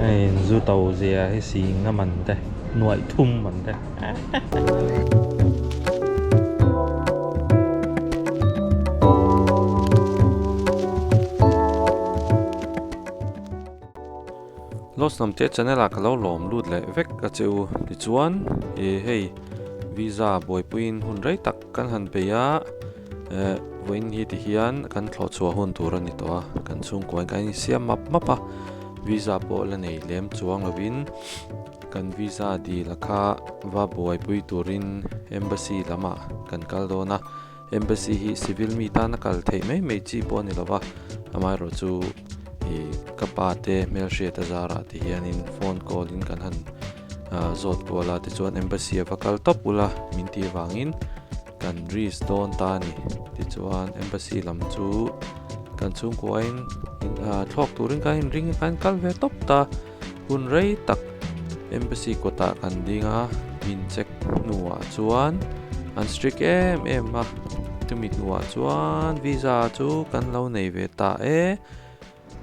Hei zu to zia hi sing a man te nuaih thum man te. Los Hnamte channel ah ka lo lawm lut leh vek a che u. Tichuan ih hei visa buaipuiin hun rei tak kan han bei a, eh vawiin hi ti hian kan thlawh chhuah hun tur a ni tawh a, kan chhungkuain kan insiam map map a, visa pawh la nei lem chuang lovin kan visa dil a kha va buaipui turin embassy lamah kan kal dawn a. Embassy hi civil mi tana kal theih mai mai chi pawh a ni lova, amaherawh chu ih ka pa te hmelhriat a zarah ti hianin phone call in kan han ah zawt kual a, tichuan embassy a va kal tawp ula min tih avangin kan risk dawn ta a ni. Tichuan embassy lam chu kan chhungkuain ah thlawk turin kan inring a, kan kal ve tawp ta, hun rei tak embassy kawtah kan ding a, min check hnuah chuan an strict em em a, chumi hnuah chuan visa chu kan lo nei ve ta e,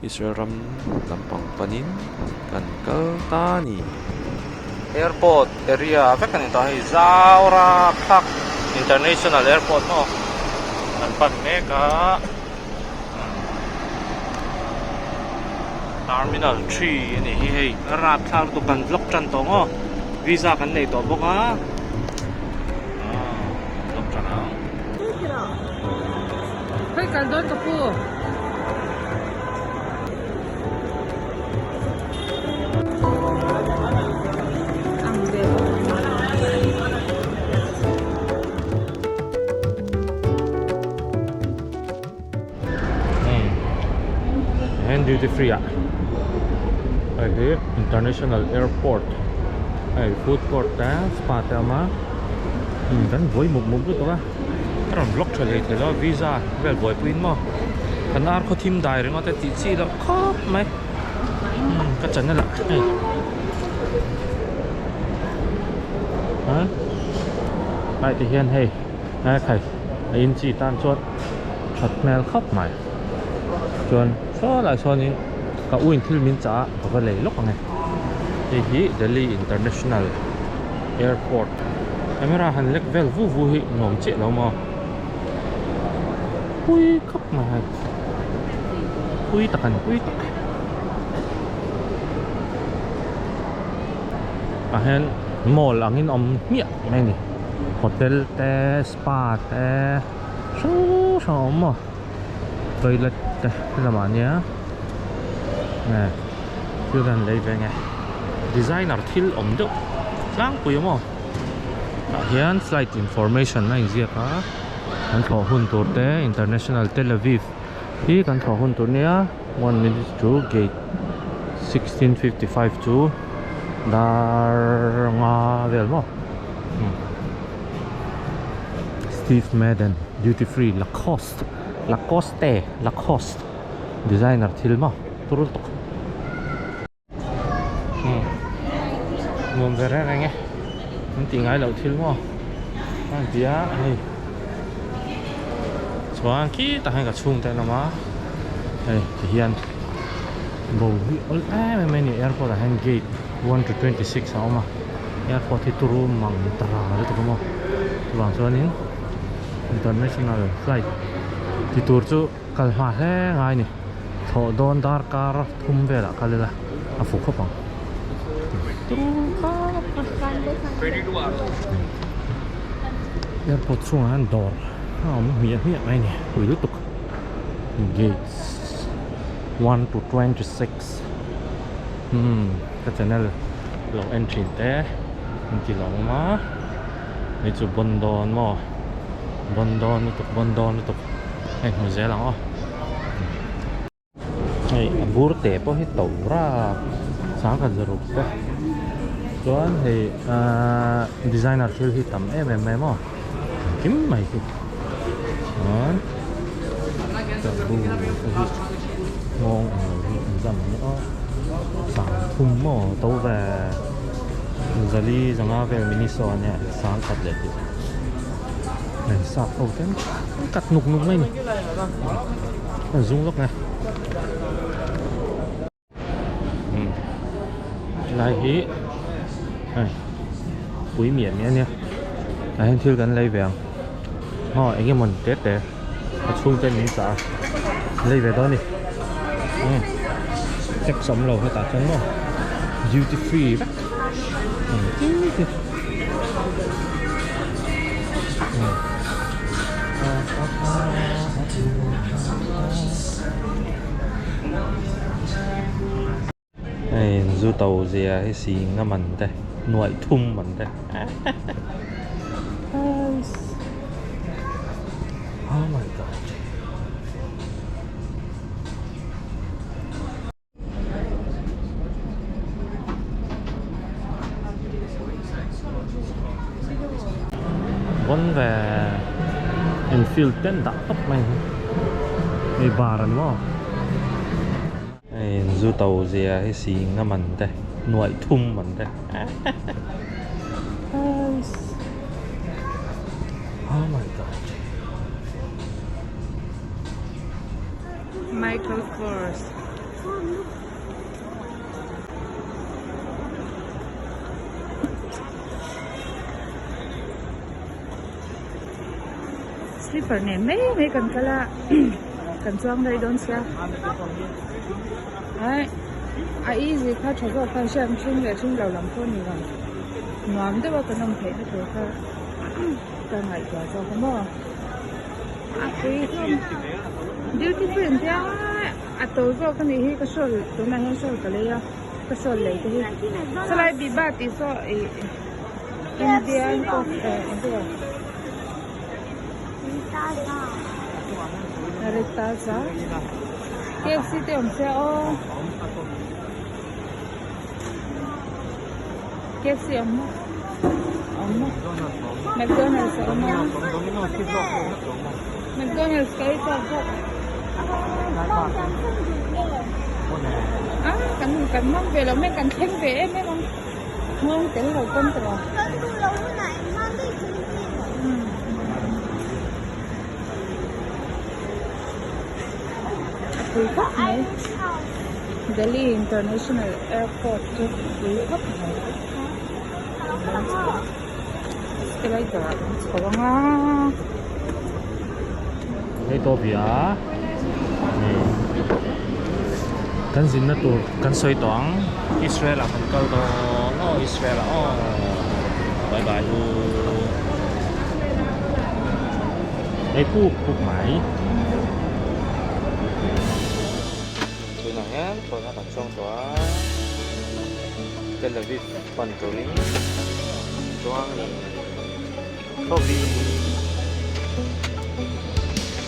Israel ram lampang panin kan kal ta a ni. Airport area vek a ni tawh hei Zaura Park International Airport maw kan pan mek a. Terminal 3 a nih hi hei a rap thlak lutuk kan vlog tan tawh maw visa kan nei tawh bawk a aw vlog tan ang. Hei kal dawn ka pu. Ang ve bawk. Hen duty free ah hei hi international airport hei food court te spa te a awm a kan buai mup mup lutuk a a rawn vlog tha hlei thei lo a visa vel buaipuiin maw kan ar khaw thim dai ringawt e tih chi loh khawp mai ka channel ah hei a ti hian hei a a inchi tan chuan that hmel khawp mai chuan saw lai sawnin ka u in thil min chah a ka va lei lawk ang e hei hi Delhi International Airport camera han lek vel vu vu hi nuam chiah lo maw pui khawp mai hei pui tak a ni pui tak ah hian mall angin awm hmiah mai a ni hotel te spa te hrang hrang a awm maw toilet te lamah nia nge thil kan lei ve nge designer thil awm deuh tlangpui a maw tah hian flight information a inziak a kan thlawh hun tur te international Tel Aviv hi kan thlawh hun tur nia one minute to gate 16:55 chu dar nga vel maw. Steve Madden duty free Lacoste Lacoste Lacoste designer thil maw tur lutuk umm nuam ve reng reng e an tih ngai loh thil maw a ti a hei chuan khitah hian ka chhungte an awm a hei tihian bo hi awl em em mai a ni airport ah hian gate 1 to 26 a awm a. Airport hi turu mang ta lutuk a maw chuvang chuanin international flight ti tur chu kal hma hle ngai a ni thlawh dawn darkar thum velah kal ila a fuh khawp ang turu khawp airport chhungah hian dawr a awm hmiah hmiah mai a ni pui lutuk gates 1 to 26 umm ka channel lo en thin te an ti lo awm a hei chu bawn dawn maw bawn dawn lutuk bawn dawn lutuk hei hmu zel ang aw hei a bur te pawh hi to rap sangkhat zaruk te chuan hei ahh designer thil hi tam em em mai maw engkim mai hi chuan chabu te hi nghawng ang lo hi an zam ang a sang thum maw to ve zali zanga vel miniso ania sang khat leh tih hei sap ho ten an cut nuk nuk mai a ni an zung lawk nge. Helai hi hei pui miah miah ania tah hian thil kan lei ve ang aw eng emaw ni te te a chhungte min chah a lei ve dawn a ni umm tax awm lo hetah chuan maw duty free vek engkim hi. Hei zu to zia hi si nga man te nuaih thum man te oh my god. Vawn ve infield ten dah tawp mai hi hei bar a ni maw hei zu to zia hi si nga man te nuaih thum man te oh my god. Michael Kors. Slipper nen mai mai kan kal a kan chuang daih dawn sia ai a easy kha tha zawk khan hriat hring leh hring lo lam pawh ni lo nuam deuh a kan awm theih na tur kha ka ngaihtuah zawk a maw a pui hlawm duty free an tia a to zawk a nih hi ka shawl tunah hian shawl ka lei a ka shawl lei te hi sawlai biba tih saw ih Indian coffee eh eng te Ritaza KFC te awm sia aw KFC awm maw awm maw McDonald's a awm a McDonald's ka ei chak bawk a kan kan man ve lo mai kan thleng ve em em ang nghawng tel lo pawn tawh a a pui khawp mai Delhi International Airport chu pui khawp mai escalator ah kan chho ang a. Hei tawp hi a hei kan zinna tur kan sawi tawh ang Israel ah kan kal dawn aw Israel ah aw bye bye u hei puk puk mai. Tunah hian thlawhna kan chuang tawh a, Tel Aviv pan turin chuang ni Thlawhvi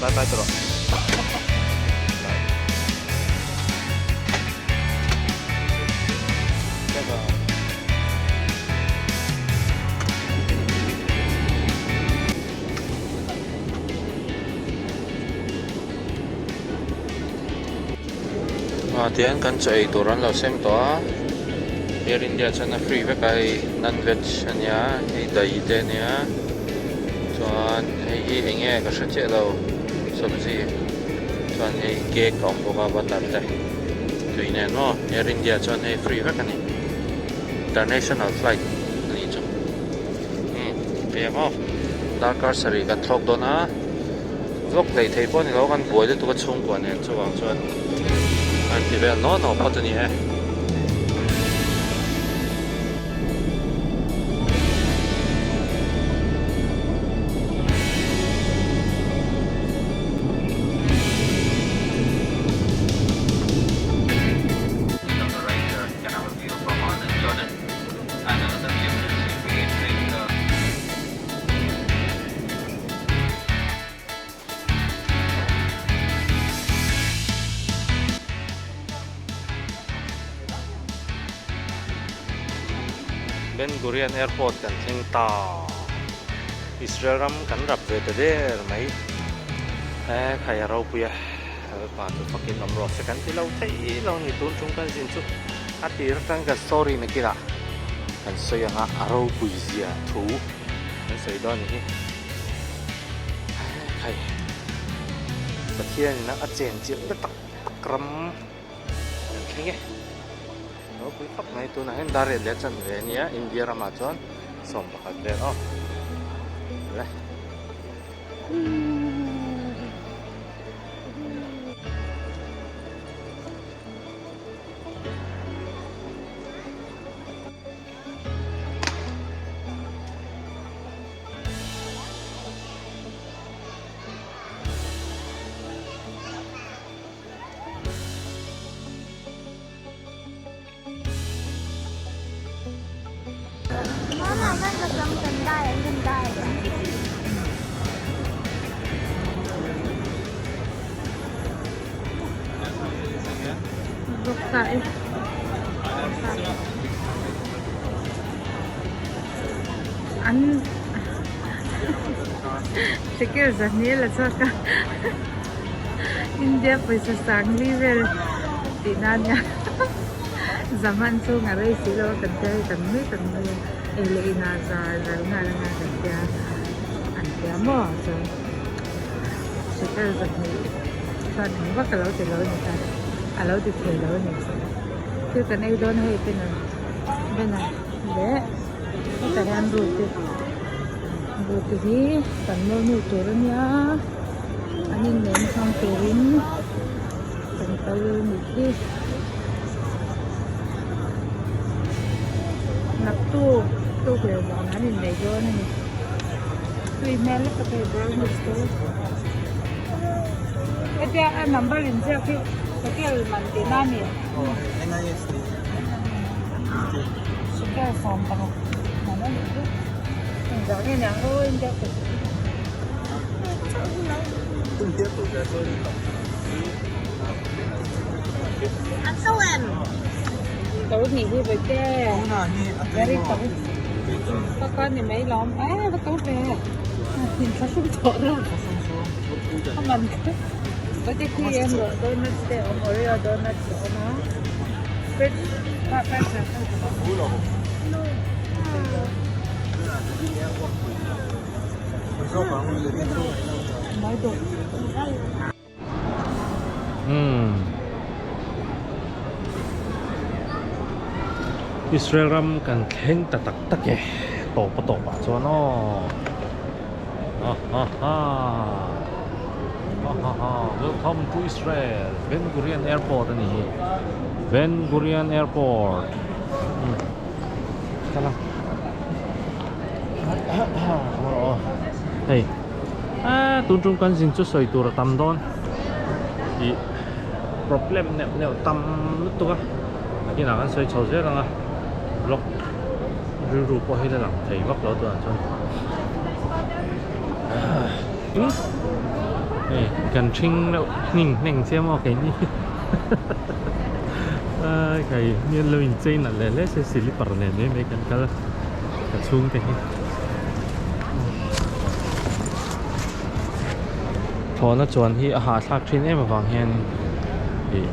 Bye bye tawh rawh. Bye bye. Ah tihian kan chaw ei tur an lo sem tawh a Air India chuan a free vek a hei non veg a nia hei daih te a nia chuan hei hi eng nge ka hre chiah lo sabzi chuan hei cake a awm bawk a butter te tui nen maw Air India chuan hei free vek a ni international flight a nih chu umm hei maw darkar sarih kan thlawk dawn a. Vlog hleih thei pawh a ni lo kan buai lutuk a chhungkua nen chuvang chuan an ti vel naw naw phawt a ni e. Ben Gurion Airport kan thleng ta. Israel ram kan rap ve ta der mai. He khai a ropui a, Lalpa chu fakin awm rawh se kan ti lo thei lo ni tun chung kan zin chu a tir atang kan story na kilah kan sawi anga a ropui zia thu kan sawi dawn a ni hi. Khai Pathian ina a chen chilh na tak tak ram kan thleng e. Ropui khawp mai tunah hian dar riat leh a chanve a nia India ramah chuan 11 vel aw le. An Shekel zahnih la chhuak a India pawisa sangli vel tih na ania zaman chhung a rei si lo a kan tia hei kan nui kan nui a ei leh inah zar ral nghal anga kan tia an tia maw chuan Shekel zahnih chuan eng vak a lo ti lo a ni ta a lo ti thei lo a ni thil kan ei dawn a hei banner banner leh hetah hian ruti ruti hi kan mawlnu tur a nia an inneihna hmang turin kan kal nih hi naktuk tuk leh vang an inneih dawn a ni tui hmel lutuk hei brownies te hetia a number inziak hi hotel man tihna a ni. Shekel 16 man a nih hi. Engzah nge niang aw India pawisa hi. To nih hi vawi te. Very to. Ka ka ni mai lawm. E va to ve. Inthlahrung tawh reuh. A man kha. Vawi te khi em rawh donuts te a awm Oreo donuts a awm a. Fridge ah fridge ah Israel ram kan thleng ta tak tak e tawp a tawp ah chuan aw ha ha ha ha ha ha welcome to Israel Ben Gurion airport a ni hi Ben Gurion airport kala hei a tun tum kan zin chu sawi tur a tam dawn ih problem neuh neuh tam lutuk a nakinah kan sawi chho zel ang a vlog rilru pawh hi la lang thei vak lo tunah chuan hei kan ṭhing reuh hning hneng chiam aw keini a kai mi an lo inchei nalh leh hle se silipar nen mai mai kan kal a ka chhungte hi thlawhna chuan hi a hahthlak thin em avang hian ih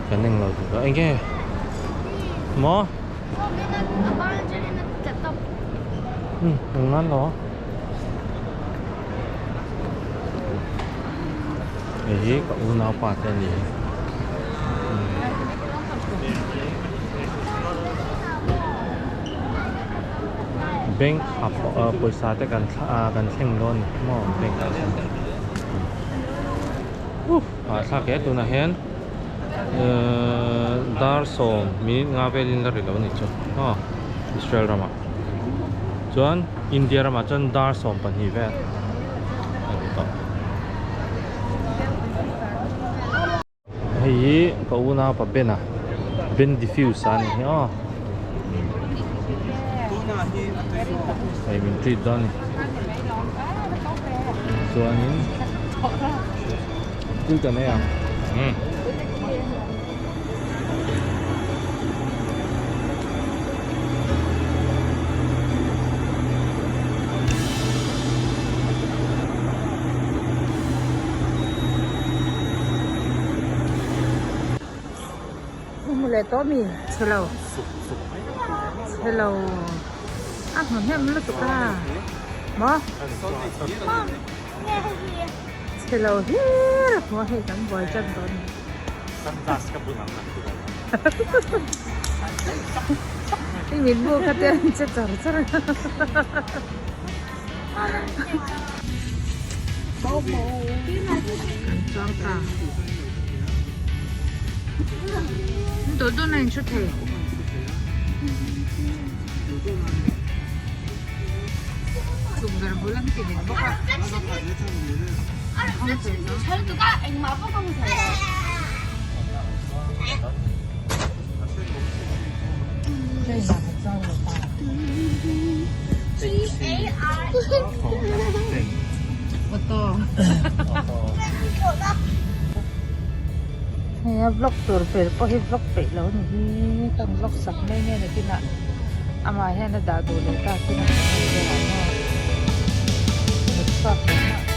kan englo tur a enge maw eng nan lo Hei hi ka unaupa te a ni. Bank ah pawh pawisa te kan kan thleng dawn a ni maw bank ah hian hahthlak hle tunah hian dar sawm minute nga velin la ri lo a ni chu aw Israel ramah chuan India ramah chuan dar 12 vel a ni tawh. Hei hi ka unaupa Ben a Ben Diffuse a ni hi aw hei min treat dawn a ni chuanin thil kan ei ang umm. Hmu leh tawh mi chhe lo chhe lo a hmu hnem lutuk a maw chhe lo hlir a hmu a hei kan buai tan dawn a ni. I mitmu kha te an che char char a. Kan chuang ta. Duh duh na in thu thei. Tukverh bul an ti leh bawk a. Train ah kan chuang ve ta. Auto. Hei a vlog tur ber pawh hi vlog peih lo a ni hi kan vlog sak mai nge nakinah amah hian a dah duh leh tak in a hmu mai vel ah maw mut chhuak leh mah.